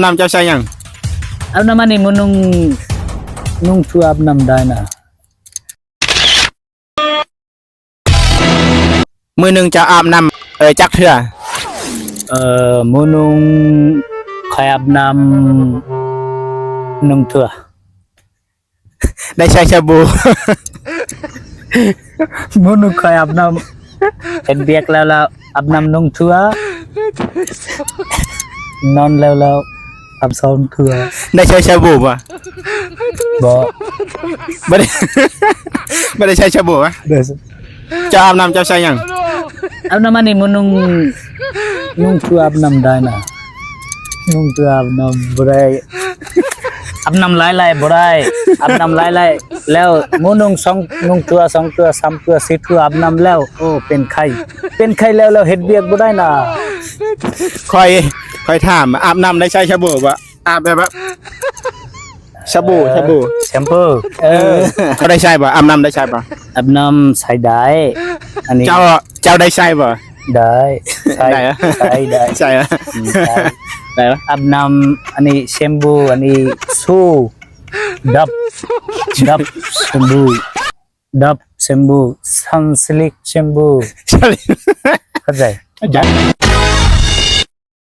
ນ້ຳເຈົ້າໃຊ້ຫຍັງ? ອາບນ້ຳອັນນີ້ມື້ໜຶ່ງນຸ່ງຖົ່ວອາບນ້ຳໄດ້ນະ. ມື້ໜຶ່ງເຈົ້າອາບນ້ຳ ເອີ ຈັກເທື່ອ? ເອີ ມື້ໜຶ່ງຂ້ອຍອາບນ້ຳໜຶ່ງເທື່ອ. ໄດ້ໃຊ້ສະບູ? ມື້ໜຶ່ງຂ້ອຍອາບນ້ຳ ເຮັດວຽກແລ້ວ ແລ້ວອາບນ້ຳໜຶ່ງເທື່ອ ນອນແລ້ວ ແລ້ວອາບສອງເທື່ອ. ໄດ້ໃຊ້ສະບູບໍ່? ບໍ່ ບໍ່ໄດ້ ບໍ່ໄດ້ໃຊ້ສະບູຫວາ? ເຈົ້າອາບນ້ຳເຈົ້າໃຊ້ຫຍັງ? ອາບນ້ຳອັນນີ້ມື້ໜຶ່ງນຸ່ງຖົ່ວອາບນ້ຳໄດ້ນະ. ນຸ່ງຖົ່ວອາບນ້ຳບໍ່ໄດ້ ອາບນ້ຳຫຼາຍໆບໍ່ໄດ້ ອາບນ້ຳຫຼາຍໆແລ້ວ ມື້ໜຶ່ງສອງ ນຸ່ງຖົ່ວສອງເທື່ອ ສາມເທື່ອ ສີ່ເທື່ອ ອາບນ້ຳແລ້ວ ໂອ້ ເປັນໄຂ້ ເປັນໄຂ້ແລ້ວ ແລ້ວເຮັດວຽກບໍ່ໄດ້ນະ. ຂ້ອຍ ຂ້ອຍຖາມ ອາບນ້ຳໄດ້ໃຊ້ສະບູບໍ່? ອາບແບບ ແບບ ສະບູ ເອີ ສະບູ ແຊມພູ ເອີ ເຈົ້າໄດ້ໃຊ້ບໍ່? ອາບນ້ຳໄດ້ໃຊ້ບໍ່? ອາບນ້ຳໃຊ້ໄດ້ ອັນນີ້ ເຈົ້າ ເຈົ້າໄດ້ໃຊ້ບໍ່? ໄດ້ ໃຊ້ ໄດ້ຫວາ? ໃຊ້ໄດ້ ໃຊ້ຫວາ? ອືມ ໃຊ້ ໄດ້ຫວາ? ອາບນ້ຳ ອັນນີ້ແຊມພູ ອັນນີ້ຊູ ດັບ ດັບແຊມພູ ດັບແຊມພູ ຊັນຊິລິກແຊມພູ ເຂົ້າໃຈ? ເຂົ້າໃຈ.